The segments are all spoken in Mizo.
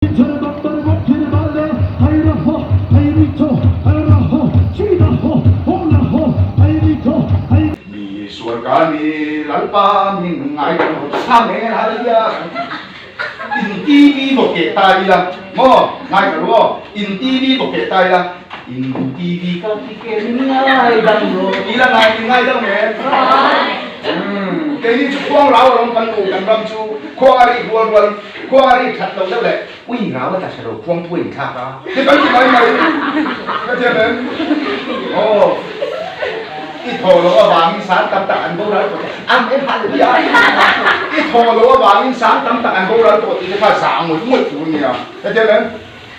Min sual ka ni Lalpa min ngai dang rawh sa men hallelujah In TV bawk keh ta ila maw ngai ka ru aw In TV bawk keh ta ila In TV ka ti ke min ngai dang rawh ila ngai min ngai dang em Keini chu khuang rau alawm kan nu kan ram chu khuang a rik rual rual Khuang a ri that lo deuh leh ui rau a tla hre lo khuang phu a inthlak a. Ti kan ti mai mai ka thiam em? Aw i thaw lo avangin sang tam tak an boral tawh tih an en hallelujah i thaw lo avangin sang tam tak an boral tawh tih te kha zah ngawih ngawih tur nia ka thiam em?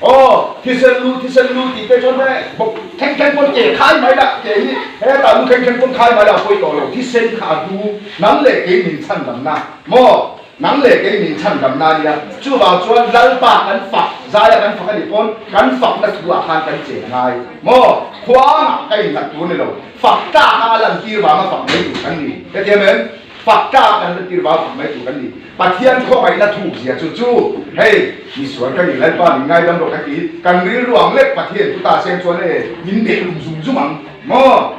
Aw thisen lu thisen lu tih te chuan he bawk thleng thleng pawn ke khai mai lah ke hi hetah lu thleng thleng pawn khai mai lah a pawi tawh lo thisen kha a hlu nang leh kei min chhan damna maw Nang leh kei min chhan damna a nia. Chuvang chuan Lalpa kan fak, zaia kan fak a nih pawn kan fakna thu ah khan kan chen ngai maw? Khuangah ka innghat tur a ni lo. Fak tlak a a lantir vanga fak mai tur kan ni. Hetiang em? Fak tlak a kan lantir vanga fak mai tur kan ni. Pathian khawngaihna thuk zia chu chu hei misual ka ni Lalpa min ngaidam rawh ka ti. Kan rilru ang lek Pathian thu ta seng chuan e min beh lum zum zum ang maw?